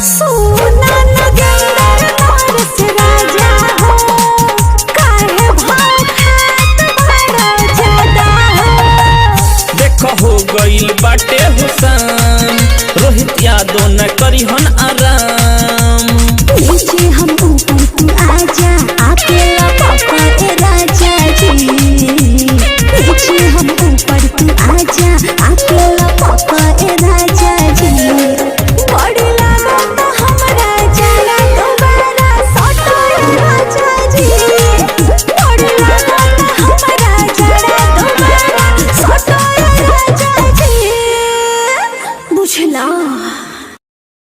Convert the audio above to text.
सोना नगेंदर नरस राजा हो, काहे भाव खात बड़ा ज्यादा हो। देख हो गइल बाटे हुसान, रोहित यादव न करी हन आराम।